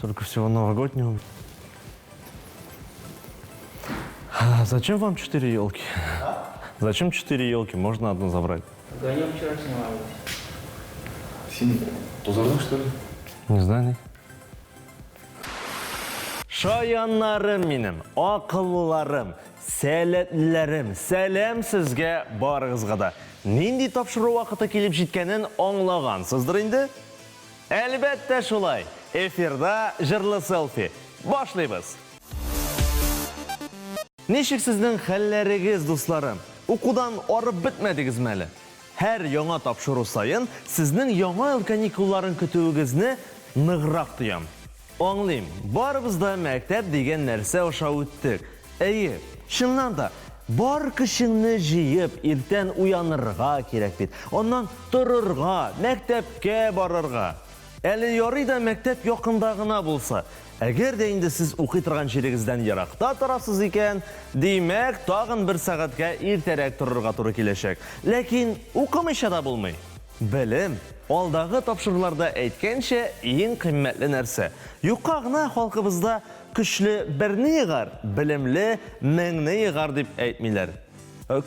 Столько всего новогоднего. А зачем вам четыре елки? Зачем четыре елки? Можно одну забрать. Огонек вчера снимали. Син тузардың, что ли? Не знаю. Шаяннарым минем, акыллыларым, сәләтлеләрем, сәлам сезгә барыгызга да. Нинди тапшыру вакыты килеп җиткәнен аңлагансыздыр инде? Әлбәттә шулай! Эфирда җырлы селфи. Башлыйбыз! Ничек сезнең хәлләрегез, дусларым? Укудан арып бетмәдегезме әле? Һәр яңа тапшыру саен сезнең яңа ел каникулларын көтүегезне ныграк тоям. Аңлыйм, барыбыз да мәктәп дигән нәрсә аша үттек. Әйе, чыннан да, бар көчеңне җыеп, иртән уянырга кирәк бит. Аннан торырга, мәктәпкә барырга. Әле ярый да мәктәп якында гына булса. Әгәр дә инде сез укый торган җирегездән еракта торасыз икән, димәк, тагын бер сәгатькә иртәрәк торырга туры киләчәк. Ләкин укымыйча да булмый. Белем, алдагы тапшыруларда әйткәнчә, иң кыйммәтле нәрсә. Юкка гына халкыбызда көчле берне егар, белемле меңне егар дип әйтмиләр.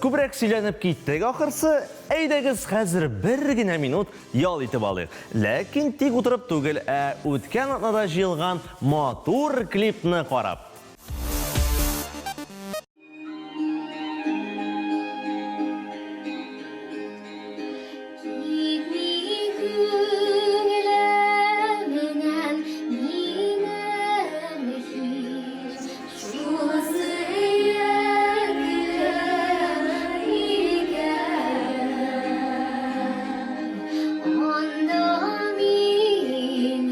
Күбрәк сөйләнеп киттек ахырсы, әйдәгез хәзер бер генә минут ял итеп алыйк. Ләкин тик утырып түгел, ә үткән атнада җыелган матур клипны карап. Китми күңелемнән минем һич шул сөекле илкәем. Анда минем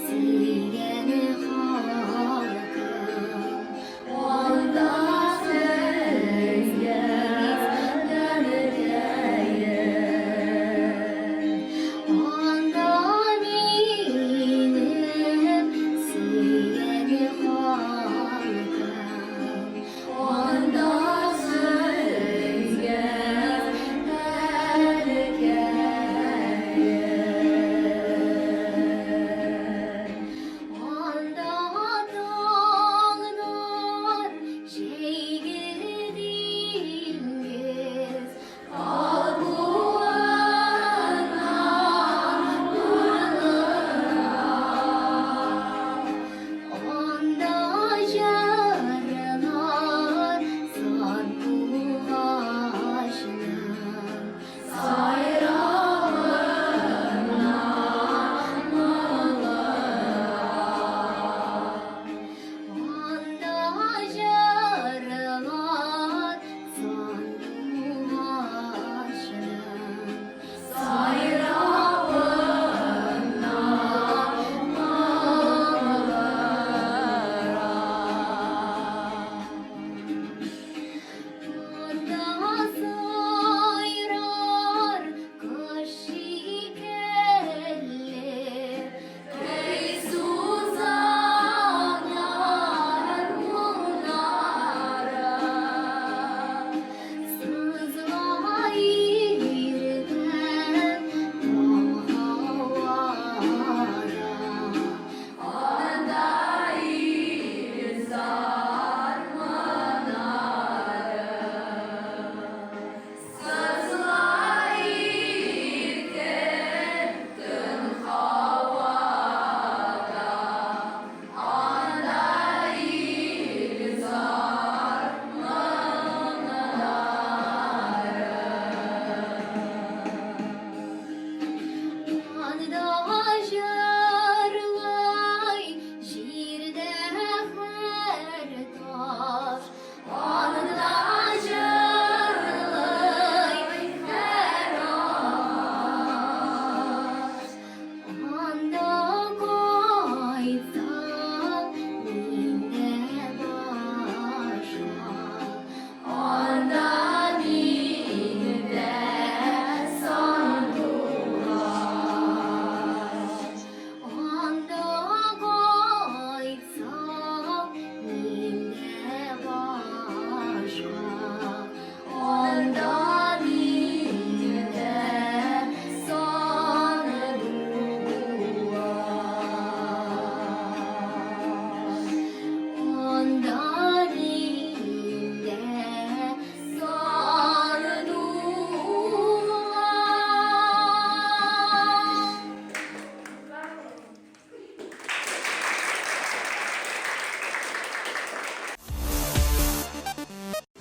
сөйгән халкым.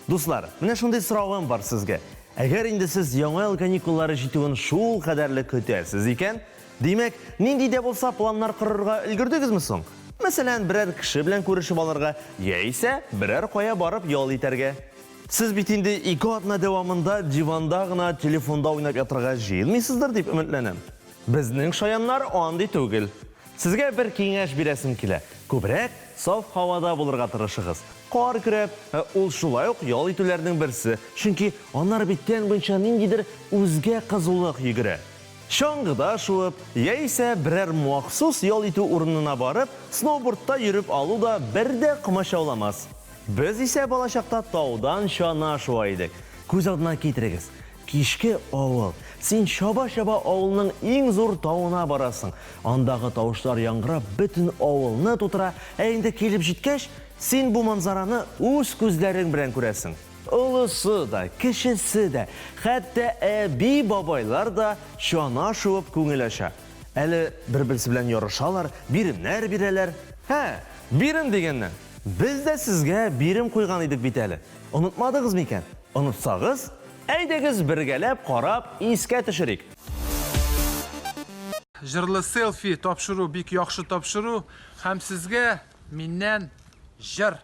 Дуслар, менә шундый соравым бар сезгә. Әгәр инде сез Яңа ел каникуллары җитүен шул кадәрле көтәсез икән, димәк, нинди дә булса планнар корырга өлгердегезме соң? Мәсәлән, берәр кеше белән күрешеп алырга, яисә берәр кая барып ял итәргә. Сез бит инде ике атна дәвамында диванда гына телефонда уйнап ятырга җыенмыйсыздыр дип өметләнәм. Безнең шаяннар андый түгел. Сезгә бер киңәш бирәсем килә, күбрәк саф һавада булырга тырышыгыз. Кар көрәп, ул шулай ук ял итүләрнең берсе, чөнки аннары бит тән буенча ниндидер үзгә кызулык йөгерә. Чаңгыда шуып, яисә берәр махсус ял итү урынына барып, сноубордта йөреп алу да бер дә комачауламас. Без исә балачакта таудан чана шуа идек. Күз алдына китерегез, кичке авыл. Син чаба-чаба авылның иң зур тавына барасың. Андагы тавышлар яңгырап бөтен авылны тутыра, ә инде килеп җиткәч, син бу манзараны үз күзләрең белән күрәсең. Олысы да, кечесе дә, хәтта әби-бабайлар да чана шуып күңел ача. Әле бер-берсе белән ярышалар, биремнәр бирәләр. Һә, бирем дигәннән, без дә сезгә бирем куйган идек бит әле. Онытмадыгыз микән? Онытсагыз, әйдәгез бергәләп карап искә төшерик. Җырлы селфи тапшыру бик яхшы тапшыру һәм сезгә миннән җыр.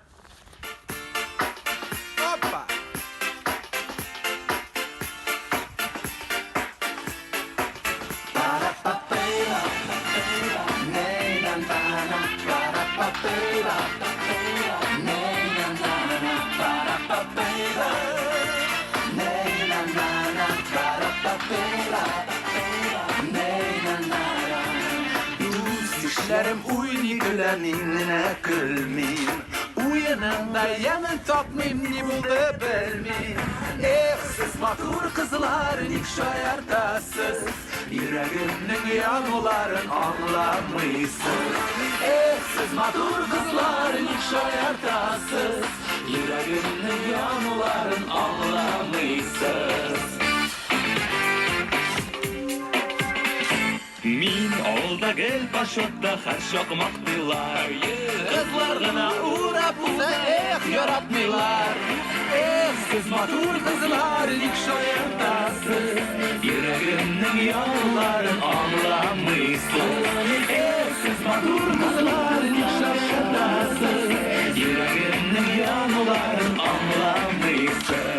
Опа! Дус-ишләрем уйный көлә, мин генә көлмим. Уеның да ямен тапмыйм, ни булды белмим. Эх, сез матур кызлар, ник шаяртасыз? Йөрәгемнең януларын аңламыйсыз. Эх, сез матур кызлар, ник шаяртасыз? Йөрәгемнең януларын аңламыйсыз. Мин авылда гел почетта, һәрчак мактыйлар. Кызлар гына урап уза, эх, яратмыйлар. Эх, сез матур кызлар, ник шаяртасыз? Йөрәгемнең януларын аңламыйсыз. Эх, сез матур кызлар, ник шаяртасыз? Йөрәгемнең януларын аңламыйсыз.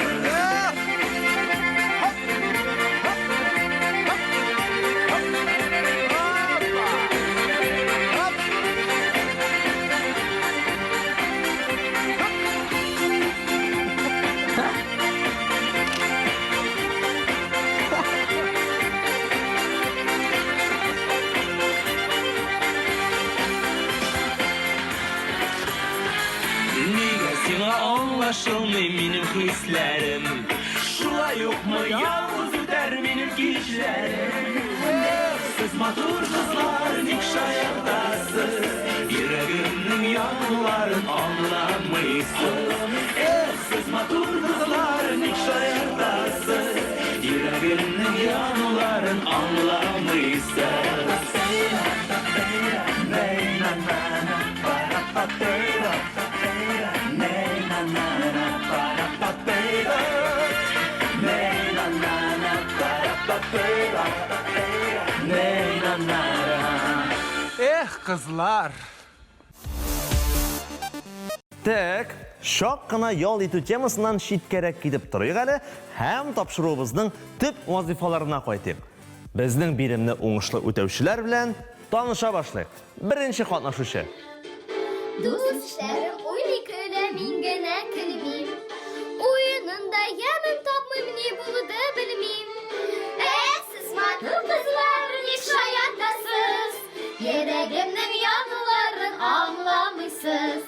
Нигә сиңа аңлашылмый минем хисләрем? Шулай укмы ялгыз үтәр минем кичләрем? Эх, сез матур кызлар, ник шаяртасыз? Йөрәгемнең януларын аңламыйсыз. Эх, сез матур кызлар, ник шаяртасыз? Йөрәгемнең януларын аңламыйсыз. Эх, кызлар! Тәк, чак кына ял итү темасыннан читкәрәк китеп торыйк әле һәм тапшыруыбызның төп вазыйфаларына кайтыйк. Безнең биремне уңышлы үтәүчеләр белән таныша башлыйк. Беренче катнашучы. Дус-ишләрем уйный көлә, мин генә көлмим. Уенында ямен тапмыйм, ни булды белмим. Эх, сез матур кызлар, ник шаяртасыз? Йөрәгемнең януларын аңламыйсыз.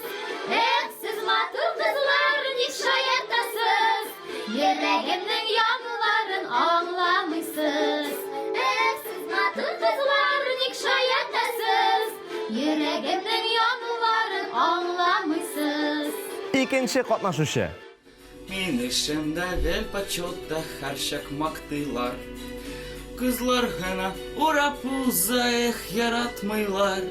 Эх, сез матур кызлар, ник шаяртасыз? Йөрәгемнең януларын аңламыйсыз. Эх, сез матур кызлар, ник шаяртасыз? Йөрәгемнең януларын аңламыйсыз. Икенче катнашучы. Мин эшемдә гел почетта, һәрчак мактыйлар. Кызлар гына урап уза, эх, яратмыйлар.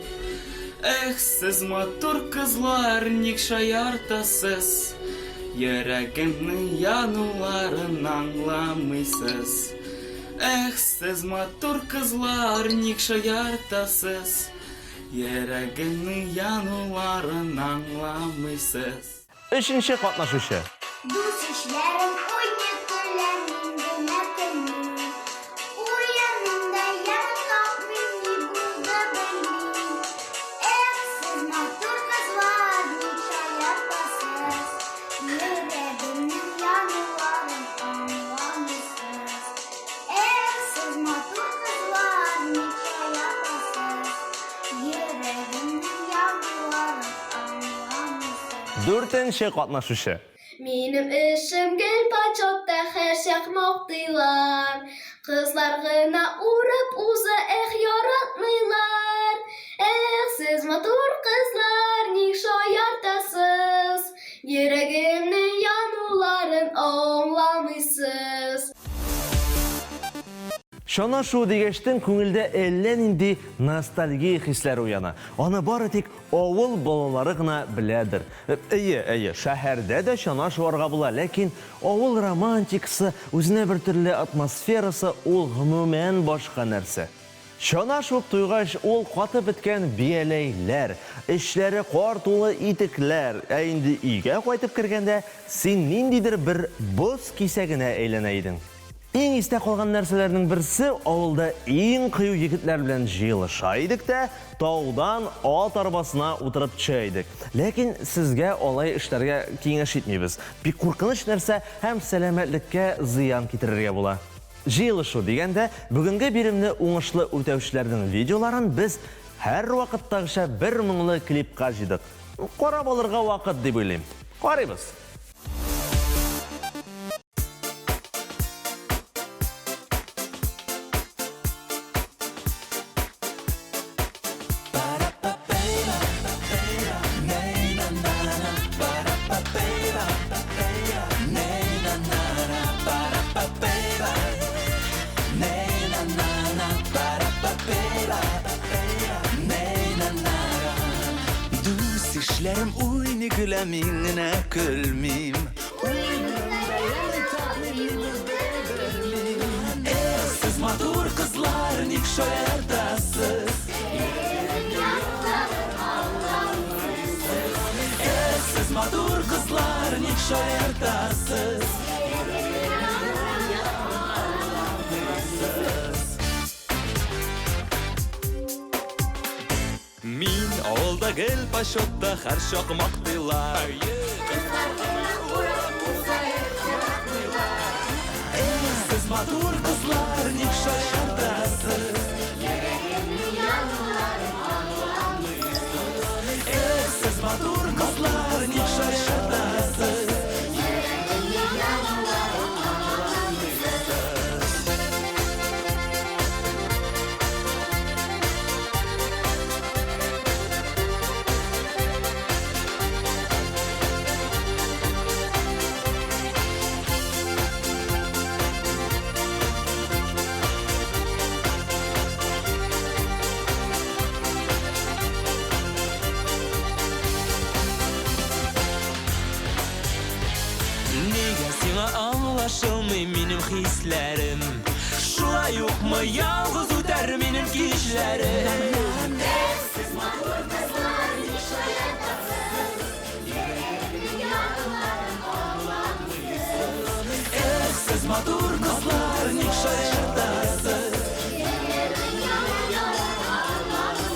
Эх, сез матур кызлар, ник шаяртасыз? Йөрәгемнең януларын аңламыйсыз. Эх, сез матур кызлар, ник шаяртасыз? Йөрәгемнең януларын аңламыйсыз. Өченче катнашучы. Дус-ишләрем уйный, көлә, мин генә көлмим. Уенымда ямен тапмыйм, ни булды белмим. Эх, сез матур кызлар, ник шаяртасыз? Йөрәгемнең януларын аңламыйсыз. Эх, сез матур кызлар, ник шаяртасыз? Йөрәгемнең януларын аңламыйсыз. Дүртенче катнашучы. Минем эшем гел почетта, һәрчак мактыйлар. Кызлар гына урап уза, эх, яратмыйлар. Эх, сез матур кызлар, ник шаяртасыз? Йөрәгемнең януларын аңламыйсыз. Чана шуу дигәчтен күңелдә әллә нинди ностальгия хисләре уяна. Аны бары тик авыл балалары гына беләдер. Әйе, әйе, шәһәрдә дә чана шуарга була, ләкин авыл романтикасы, үзенә бер төрле атмосферасы ул гомумән башка нәрсә. Чана шуып туйгач, ул катып беткән бияләйләр, эчләре кар тулы итекләр, ә инде өйгә кайтып кергәндә, син ниндидер бер боз кисәгенә әйләнә идең. Иң истә калган нәрсәләрнең берсе, авылда иң кыю егетләр белән җыелыша идек тә, таудан ат арбасына утырып төшә идек. Ләкин сезгә алай эшләргә киңәш итмибез. Бик куркыныч нәрсә һәм сәламәтлеккә зыян китерергә була. Җыелышу дигәндә, бүгенге биремне уңышлы үтәүчеләрнең видеоларын без һәрвакыттагыча бер моңлы клипка җыйдык. Карап алырга вакыт дип уйлыйм. Карыйбыз! Дус-ишләрем уйный көлә, мин генә көлмим. Эх, сез матур кызлар, ник шаяртасыз? Эх, сез матур кызлар, ник шаяртасыз? Мин авылда гел почетта, һәрчак мактыйлар. Эх, сез матур кызлар, ник шаяртасыз? Эх, сез матур кызлар, ник шаяртасыз? Нигә сиңа аңлашылмый минем хисләрем? Шулай укмы ялгыз үтәр минем кичләрем? Сез матур кызлар, ник шаяртасыз? Йөрәгемнең януларын аңламыйсыз. Эх, сез матур кызлар, ник шаяртасыз? Йөрәгемнең януларын аңламыйсыз.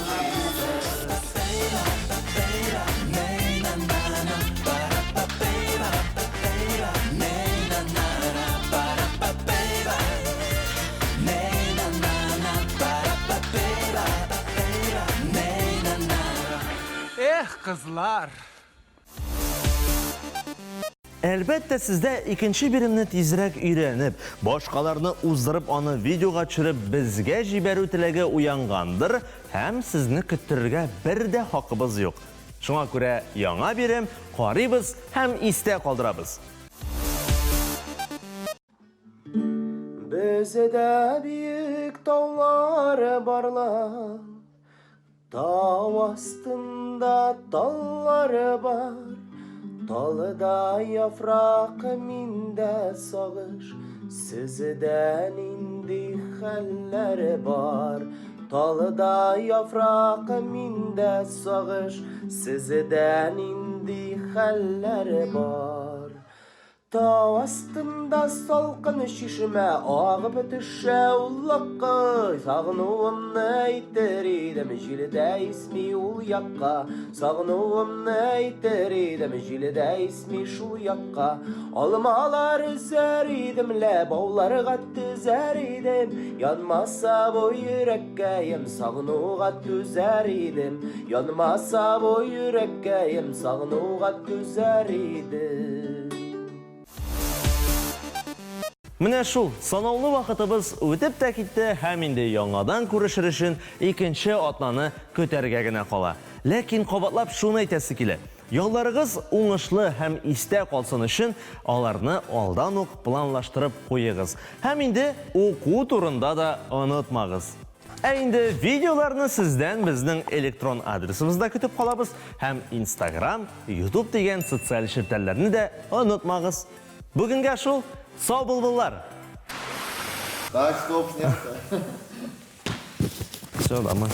Эх, кызлар! Әлбәттә, сездә икенче биремне тизрәк өйрәнеп, башкаларны уздырып аны видеога төшереп безгә җибәрү теләге уянгандыр һәм сезне көттерергә бер дә хакыбыз юк. Шуңа күрә яңа бирем карыйбыз һәм истә калдырабыз. Бездә биек таулар барлар, Тау астында таллар бар. Талыда яфрак, миндә сагыш, Сездә нинди хәлләр бар? Талыда яфрак, миндә сагыш, Сездә нинди хәлләр бар? Тау астында салкын чишмә агып төшә уллыкка. Сагынуымны әйтер идем, җил дә исми ул якка. Сагынуымны әйтер идем, җил дә исми шул якка. Алмалар өзәр идем лә, бауларга төзәр идем. Янмаса бу йөрәккәем, сагынуга түзәр идем. Янмаса бу йөрәккәем, сагынуга түзәр идем. Менә шул, санаулы вакытыбыз үтеп тә китте һәм инде яңадан күрешер өчен икенче атнаны көтәргә генә кала. Ләкин кабатлап шуны әйтәсе килә, ялларыгыз уңышлы һәм истә калсын өчен аларны алдан ук планлаштырып куегыз. Һәм инде уку турында да онытмагыз. Ә инде видеоларны сездән безнең электрон адресыбызда көтеп калабыз һәм Instagram, YouTube дигән социаль челтәрләрне дә онытмагыз. Бүгенгә шул, сау булбыллар! Так, стоп, снято. Все, домой.